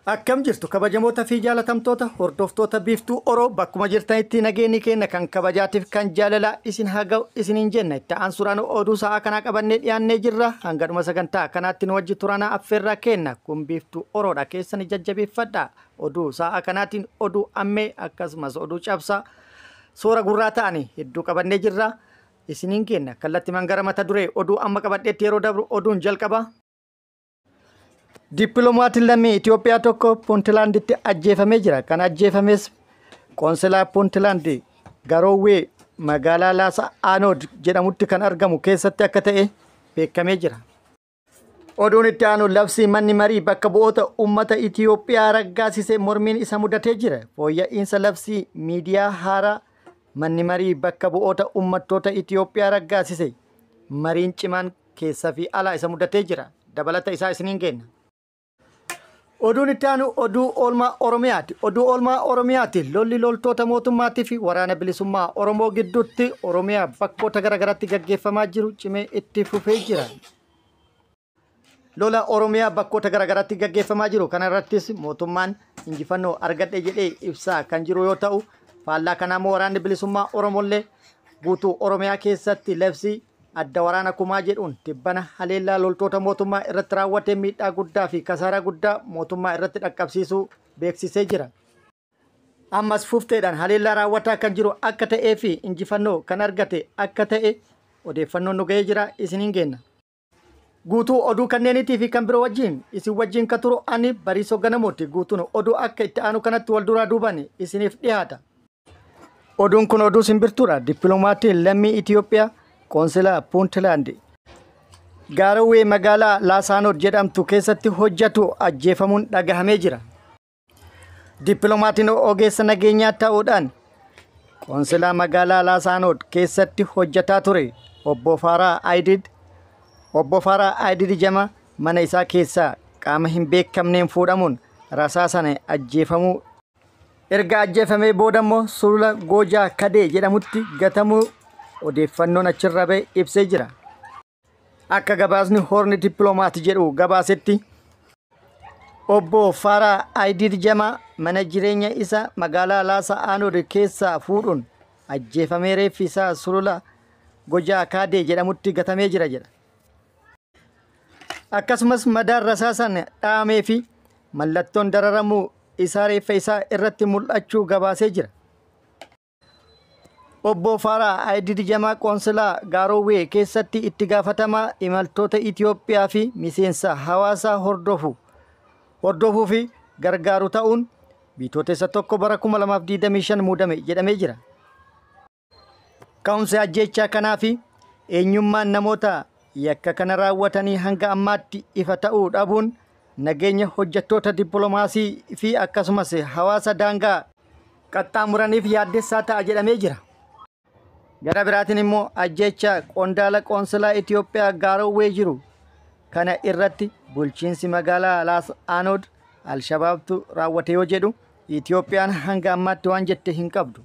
Akkam jirtu kabajamoota fi jaalatamtoota hordoftoota Biiftuu Oroo, bakkuma jirtanitti nageenyi keenya kan kabajaatiif kan jaalalaa isin haa ga'u isiniin jenna. Itti aansuudhaan oduu sa'aa kanaa qabannee dhiyaannee jirra. Hanga dhuma sagantaa kanaatti nu wajji turanaa affeerraa kenna. Kun Biiftuu Oroodha, keessan jajjabeeffadha. Oduu sa'aa kanaatiin oduu ammee akkasumas oduu cabsaa soora gurraa ta'anii hedduu qabannee jirra. Isiniin kenna kallattii mangara mata duree oduu amma qabadheetti yeroo dabru oduun jalqaba. Dippiloomatiin lammii Itoophiyaa tokko Puuntlaanditti ajjeefamee jira. Kan ajjeefames qoonsilaa Puuntlaand Garoowwee magaalaa Laasa Aanood jedhamutti kan argamu keessatti akka ta'e beekamee jira. Oduun itti aanu labsii manni marii bakka bu'oota uummata Itoophiyaa raggaasisee mormiin isa mudatee jira. Fooyya'insa labsii miidiyaa haaraa manni marii bakka bu'oota uummattoota Itoophiyaa raggaasise mariin cimaan keessaa fi alaa isa mudatee jira. Dabalata isaa isiniin kenna. Oduun itti aanu oduu oolmaa Oromiyaati. Oduu oolmaa Oromiyaati. Lolli loltoota mootummaatii fi waraana bilisummaa Oromoo gidduutti Oromiyaa bakkoota garaagaraatti gaggeeffamaa jiru cimee itti fufee jira. Lola Oromiyaa bakkoota garaagaraatti gaggeeffamaa jiru kana irrattis mootummaan injifannoo argadhe jedhee ibsaa kan jiru yoo ta'u, faallaa kanaa immoo waraanni bilisummaa Oromollee guutuu Oromiyaa keessatti labsii adda waraana kumaa jedhuun tibbana haleellaa loltoota mootummaa irratti raawwatee miidhaa guddaa fi kasaaraa guddaa mootummaa irratti dhaqqabsiisuu beeksisee jira. Ammas fufteedhaan haleellaa raawwataa kan jiru akka ta'ee fi injifannoo kan argate akka ta'e odeeffannoon nu ga'ee jira, isiniin kenna. Guutuu oduu kanneeniitii fi kan biroo wajjin isin wajjin ka turu ani Bariisoo Ganamooti. Guutuun oduu akka itti aanu kanatti wal duraa duubaan isiniif dhiyaata. Oduun kun oduu simbirtuudha. Dippiloomatiin lammii Itoophiyaa qoonsilaa Puuntlaand Gaarawwee magaalaa Laasaanood jedhamtu keessatti hojjetu ajjeefamuun dhagahamee jira. Dippiloomatiin ogeessa nageenyaa ta'uudhaan qoonsilaa magaalaa Laasaanood keessatti hojjetaa ture obbo Faaraa Aayidid Obbo Faaraa Aayidid Jama mana isaa keessaa qaama hin beekamneen fuudhamuun rasaasaan ajjeefamuu, erga ajjeefamee booda immoo sulula Goojaa Kadee jedhamutti gatamuu odeeffannoon achirra ba'e ibsee jira. Akka gabaasni Horni Dippiloomaat jedhu gabaasetti, obbo Faaraa Aayidid Jamaa mana jireenya isaa magaalaa Laasa Aanood keessaa fuudhuun ajjeefamee reeffi isaa sulula Gojaa Kaadee jedhamutti gatamee jira jedha. Akkasumas madaan rasaasaan dhahamee fi mallattoon dararamuu isaa reeffa isaa irratti mul'achuu gabaasee jira. Obbo Faaraa Aayidid Jamaa qoonsilaa Gaarowwee keessatti itti gaafatamaa imaltoota Itoophiyaa fi miseensa hawaasaa hordofuu fi gargaaru ta'uun Bitootessa 1 bara 2025 muudame jedhamee jira. Ka'umsi ajjeechaa kanaa fi eenyummaan namoota yakka kana raawwatanii hanga ammaatti ifa ta'uu dhabuun nageenya hojjettoota dippiloomaasii fi akkasumas hawaasa daangaa qaxxaamuraniif yaaddessaa ta'a jedhamee jira. Gara biraatiin immoo ajjeechaa qondaala qoonsilaa Itoophiyaa Gaarowwee jiru kana irratti bulchiinsi magaalaa Laas Aanood Alshabaabtu raawwate yoo jedhu, Itoophiyaan hanga ammaatti waan jette hin qabdu.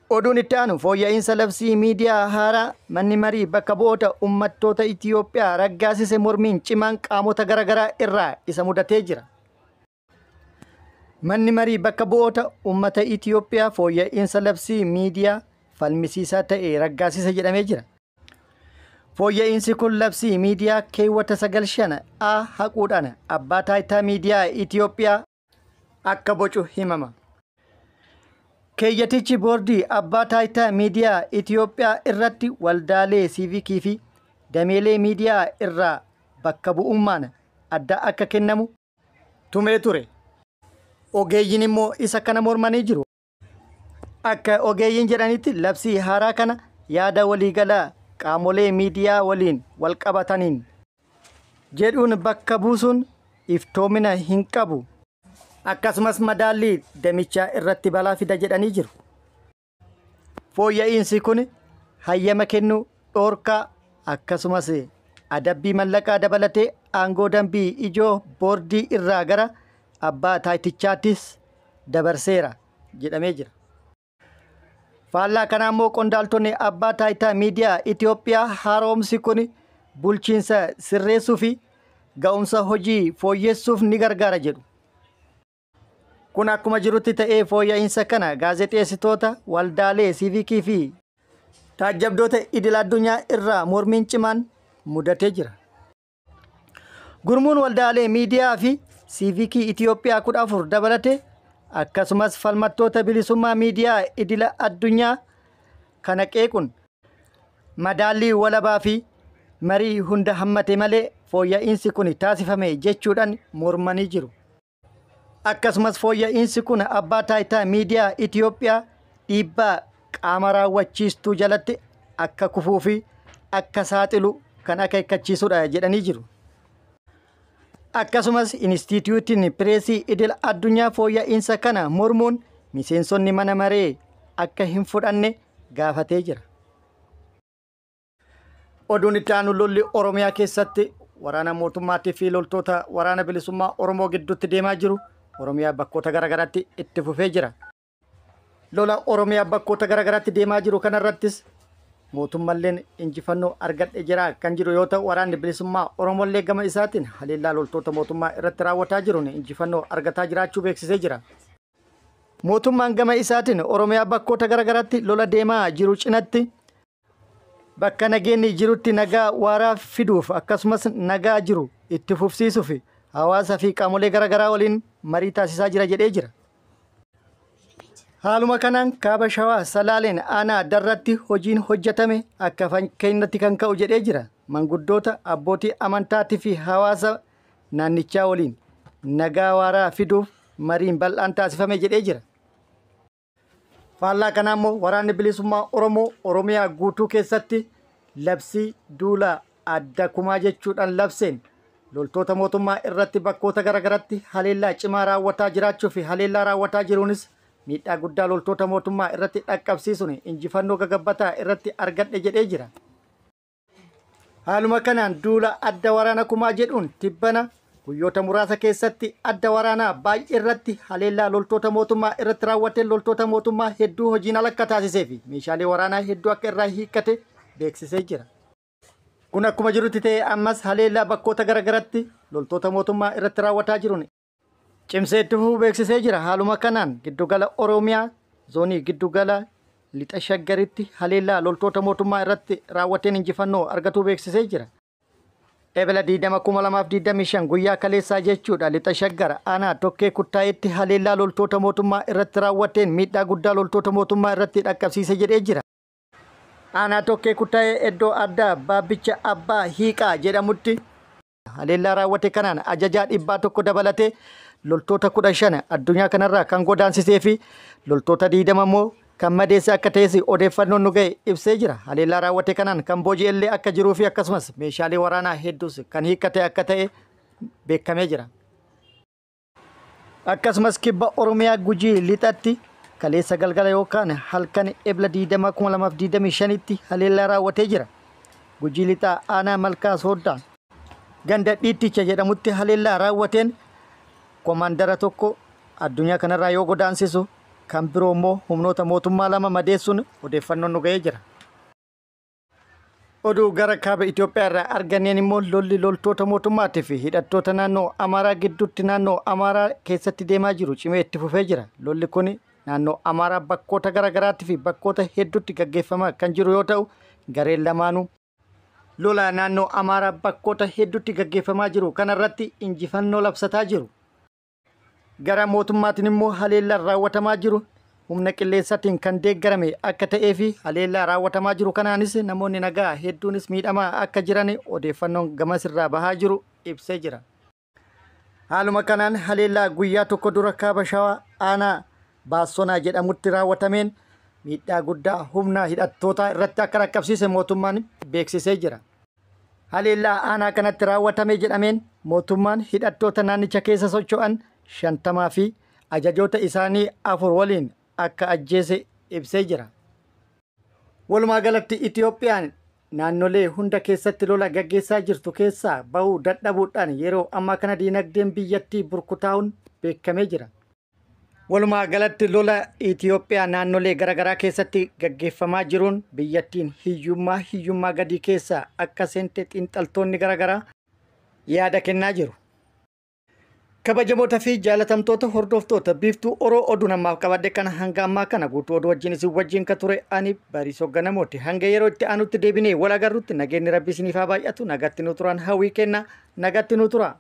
Oduun itti aanu fooyya'insa labsii miidiyaa haaraa manni marii bakka bu'oota uummattoota Itoophiyaa raggaasise mormiin cimaan qaamota garaagaraa irraa isa mudatee jira. Manni marii bakka bu'oota uummata Itoophiyaa fooyya'insa labsii miidiyaa falmisiisaa ta'e raggaasise jedhamee jira. Fooyya'insi kun labsii miidiyaa keewwata 95 A haquudhaan abbaa taayitaa miidiyaa Itoophiyaa akka bocu himama. Keeyyatichi boordii abbaa taayitaa miidiyaa Itoophiyaa irratti waldaalee siivikii fi dameelee miidiyaa irraa bakka bu'ummaan adda akka kennamu tumee ture. Ogeeyyiin immoo isa kana mormanii jiru. Akka ogeeyyiin jedhanitti, labsii haaraa kana yaada waliigalaa qaamolee miidiyaa waliin wal qabataniin jedhuun bakka buusuun iftoomina hin qabu. Akkasumas madaallii damichaa irratti balaa fida jedhanii jiru. Fooyya'insi kun hayyama kennuu, dhoorkaa akkasumas adabbii mallaqaa dabalatee aangoo dambii ijoo boordii irraa gara abbaa taayitichaattis dabarseera jedhamee jira. Faallaa kanaa immoo qondaaltonni abbaa taayitaa miidiyaa Itoophiyaa haaromsi kun bulchiinsa sirreessuu fi ga'umsa hojii fooyyessuuf ni gargaara jedhu. Kun akkuma jirutti ta'ee fooyya'insa kana gaazexeessitoota, waldaalee siivikii fi taajjabdoota idil addunyaa irraa mormiin cimaan mudatee jira. Gurmuun waldaalee miidiyaa fi siivikii Itiyoophiyaa 14 dabalate akkasumas falmattoota bilisummaa miidiyaa idil addunyaa kana qeequun madaallii walabaa fi marii hunda hammate malee fooyya'insi kun taasifame jechuudhaan mormanii jiru. Akkasumas fooyya'insi kun abbaa taayitaa miidiyaa Itiyoophiyaa dhiibbaa qaama raawwachiistuu jalatti akka kufuu fi akka saaxilu kan akeekkachiisudha jedhanii jiru. Akkasumas Inistituutiin Pireesii Idil Addunyaa fooyya'insa kana mormuun miseensonni mana maree akka hin fudhanne gaafatee jira. Oduun itti aanu lolli Oromiyaa keessatti waraana mootummaatii fi loltoota waraana bilisummaa Oromoo gidduutti deemaa jiru Oromiyaa bakkoota garaagaraatti itti fufee jira. Lola Oromiyaa bakkoota garaagaraatti deemaa jiru kanarrattis mootummalleen injifannoo argadhe jira kan jiru yoo ta'u waraanni bilisummaa Oromollee gama isaatiin haleellaa loltoota mootummaa irratti raawwataa jiruun injifannoo argataa jiraachuu beeksisee jira. Mootummaan gama isaatiin Oromiyaa bakkoota garaagaraatti lola deemaa jiru cinatti bakka nageenyi jirutti nagaa waaraa fiduuf akkasumas nagaa jiru itti fufsiisuuf hawaasa fi qaamolee garaagaraa waliin marii taasisaa jira jedhee jira. Haaluma kanaan kaaba shawaa Salaaleen aanaa Darratti hojiin hojjetame akka fakkeenyatti kan ka'u jedhee jira. Manguddoota abbootii amantaatii fi hawaasa naannichaa waliin nagaa waaraa fiduuf mariin bal'aan taasifame jedhee jira. Faallaa kanaa immoo waraanni bilisummaa Oromoo Oromiyaa guutuu keessatti labsii duula adda kumaa jechuudhaan labseen loltoota mootummaa irratti bakkoota garaagaraatti haleellaa cimaa raawwataa jiraachuu fi haleellaa raawwataa jiruunis miidhaa guddaa loltoota mootummaa irratti dhaqqabsiisuun injifannoo gagabbataa irratti argadhe jedhee jira. Haaluma kanaan duula adda waraana kumaa jedhuun tibbana guyyoota muraasa keessatti adda waraanaa baay'ee irratti haleellaa loltoota mootummaa irratti raawwateen loltoota mootummaa hedduu hojiin ala akka taasisee fi meeshaalee waraanaa hedduu akka irraa hiikkate beeksisee jira. Kun akkuma jirutti ta'ee ammas haleellaa bakkoota garaagaraatti loltoota mootummaa irratti raawwataa jiruun cimsee itti fufuu beeksisee jira. Haaluma kanaan giddugala Oromiyaa zoonii giddugala lixa shaggaritti haleellaa loltoota mootummaa irratti raawwateen injifannoo argatuu beeksisee jira. Ebla 20/2025 guyyaa kaleessaa jechuudha lixa shaggar aanaa Tokkee Kuttaayetti haleellaa loltoota mootummaa irratti raawwateen miidhaa guddaa loltoota mootummaa irratti dhaqqabsiise jedhee jira. Aanaa Tokkee Kuttaayee iddoo addaa Baabbicha Abbaa Hiiqaa jedhamutti haleellaa raawwate kanaan ajajaa 100 dabalatee loltoota 15 addunyaa kanarraa kan godaansisee fi loltoota 20 immoo kan madeesse akka ta'es odeeffannoon nu ga'e ibsee jira. Haleellaa raawwate kanaan kan booji'ellee akka jiruu fi akkasumas meeshaalee waraanaa hedduus kan hiikkate akka ta'e beekamee jira. Akkasumas kibba Oromiyaa Gujii lixatti kaleessa galgala yookaan halkan ebla 20/2025tti haleellaa raawwatee jira. Gujii lixaa aanaa Malkaa Sooddaa ganda Dhiitticha jedhamutti haleellaa raawwateen komaandara tokko addunyaa kanarraa yoo godaansisu kan biroo immoo humnoota mootummaa 2 madeessuun odeeffannoon nu ga'ee jira. Oduu gara kaaba Itoophiyaa irraa arganneen immoo lolli loltoota mootummaatii fi hidhattoota naannoo Amaaraa gidduutti naannoo Amaaraa keessatti deemaa jiru cimee itti fufee jira. Lolli kun naannoo Amaaraa bakkoota garaagaraatti fi bakkoota hedduutti gaggeeffamaa kan jiru yoo ta'u gareen lamaanuu lola naannoo Amaaraa bakkoota hedduutti gaggeeffamaa jiru kanarratti injifannoo labsataa jiru. Gara mootummaatiin immoo haleellaan raawwatamaa jiru humna qilleensaatiin kan deeggarame akka ta'ee fi haleellaa raawwatamaa jiru kanaanis namoonni nagaa hedduunis miidhamaa akka jiran odeeffannoon gamasirraa bahaa jiru ibsee jira. Haaluma kanaan haleellaa guyyaa tokko dura kaaba shawaa aanaa Baassonaa jedhamutti raawwatameen miidhaa guddaa humna hidhattootaa irratti akka dhaqqabsiise mootummaan beeksisee jira. Haleellaa aanaa kanatti raawwatame jedhameen mootummaan hidhattoota naannicha keessa socho'an 50 fi ajajoota isaanii 4 waliin akka ajjeese ibsee jira. Walumaa galatti Itoophiyaan naannolee hunda keessatti lola gaggeessaa jirtu keessaa bahuu dadhabuudhaan yeroo ammaa kana diinagdeen biyyattii burkutaa'uun beekamee jira. Walumaa galatti lola Itoophiyaa naannolee garaagaraa keessatti gaggeeffamaa jiruun biyyattiin hiyyummaa gadii keessaa akka seente xiinxaltoonni garaagaraa yaada kennaa jiru. Kabajamoota fi jaalatamtoota hordoftoota Biiftuu Oroo, oduu namaaf qabadhe kana hanga ammaa kana guutuu oduu wajjin isin wajjin ka ture ani Bariisoo Ganamooti. Hanga yeroo itti aanutti deebinee wal agarrutti nageenyi Rabbi isiniif haa baay'atu. Nagatti nu turan hawwii kenna, nagatti nu tura.